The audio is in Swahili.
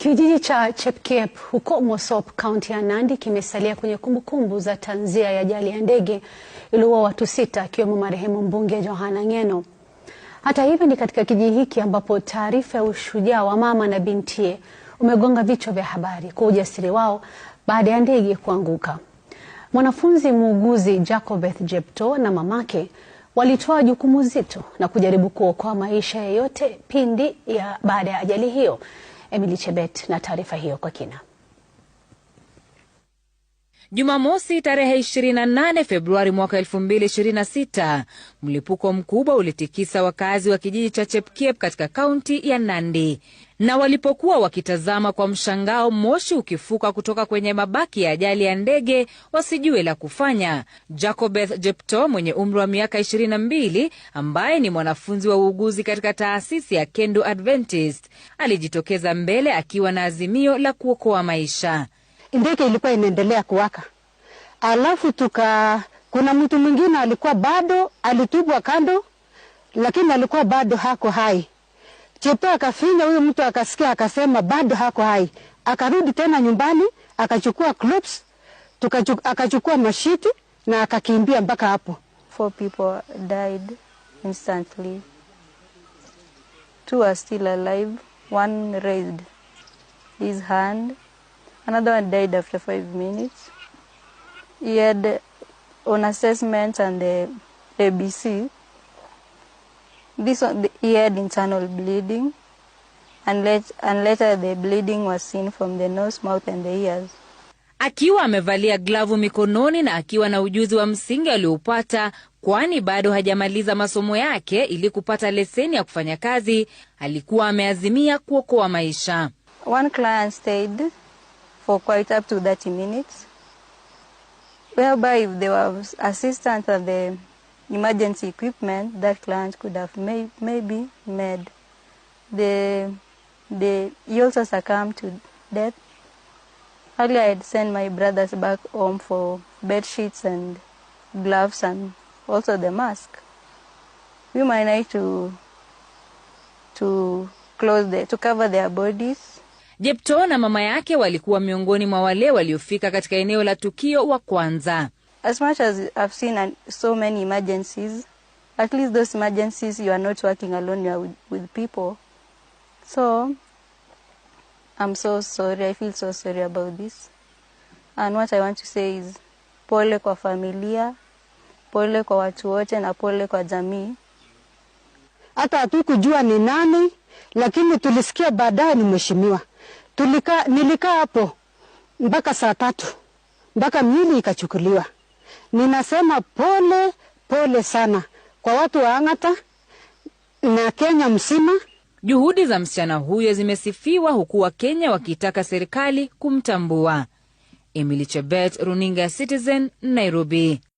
Kijiji cha Chepkiep huko Mosop, kaunti ya Nandi kimesalia kwenye kumbukumbu za tanzia ya ajali ya ndege iliyoua watu 6 akiwemo marehemu mbunge Johana Ng'eno. Hata hivyo, ni katika kijiji hiki ambapo taarifa ya ushujaa wa mama na bintiye umegonga vichwa vya habari kwa ujasiri wao baada ya ndege kuanguka. Mwanafunzi muuguzi Jacobeth Jeptoo na mamake walitoa jukumu zito na kujaribu kuokoa maisha yeyote pindi ya baada ya ajali hiyo. Emily Chebet na taarifa hiyo kwa kina. Jumamosi tarehe 28 Februari mwaka 2026, mlipuko mkubwa ulitikisa wakazi wa kijiji cha Chepkiep katika kaunti ya Nandi. Na walipokuwa wakitazama kwa mshangao moshi ukifuka kutoka kwenye mabaki ya ajali ya ndege, wasijue la kufanya. Jacobeth Jeptoo mwenye umri wa miaka 22 ambaye ni mwanafunzi wa uuguzi katika taasisi ya Kendu Adventist alijitokeza mbele akiwa na azimio la kuokoa maisha. Ndege ilikuwa inaendelea kuwaka, alafu kuna mtu mwingine alikuwa bado alitupwa kando, lakini alikuwa bado hako hai. Cheptoo akafinya huyu mtu akasikia, akasema bado hako hai. Akarudi tena nyumbani akachukua clips, akachukua mashiti na akakimbia mpaka hapo. 4 people died instantly. 2 are still alive. 1 raised his hand. Another one died after 5 minutes. He had on assessment and the ABC. This one, he had internal bleeding, and later the bleeding was seen from the nose, mouth and the ears. Akiwa amevalia glavu mikononi na akiwa na ujuzi wa msingi alioupata, kwani bado hajamaliza masomo yake ili kupata leseni ya kufanya kazi, alikuwa ameazimia kuokoa maisha. One client stayed for quite up to 30 minutes, whereby if there was assistance at the emergency equipment, that client could have maybe made. He also succumbed to death. Earlier I had sent my brothers back home for bed sheets and gloves and also the mask. We managed to close the, to cover their bodies. Jeptoo na mama yake walikuwa miongoni mwa wale waliofika katika eneo la tukio wa kwanza. As much as I've seen so many emergencies, at least those emergencies you are not working alone, you are with people. So I'm so sorry, I feel so sorry about this. And what I want to say is pole kwa familia, pole kwa watu wote na pole kwa jamii. Hata hatukujua ni nani, lakini tulisikia baadaye ni mheshimiwa. Nilikaa hapo mpaka saa 3, mpaka miili ikachukuliwa. Ninasema pole, pole sana kwa watu wa Ang'ata na Kenya mzima. Juhudi za msichana huyo zimesifiwa huku Wakenya wakitaka serikali kumtambua. Emily Chebet, Runinga Citizen, Nairobi.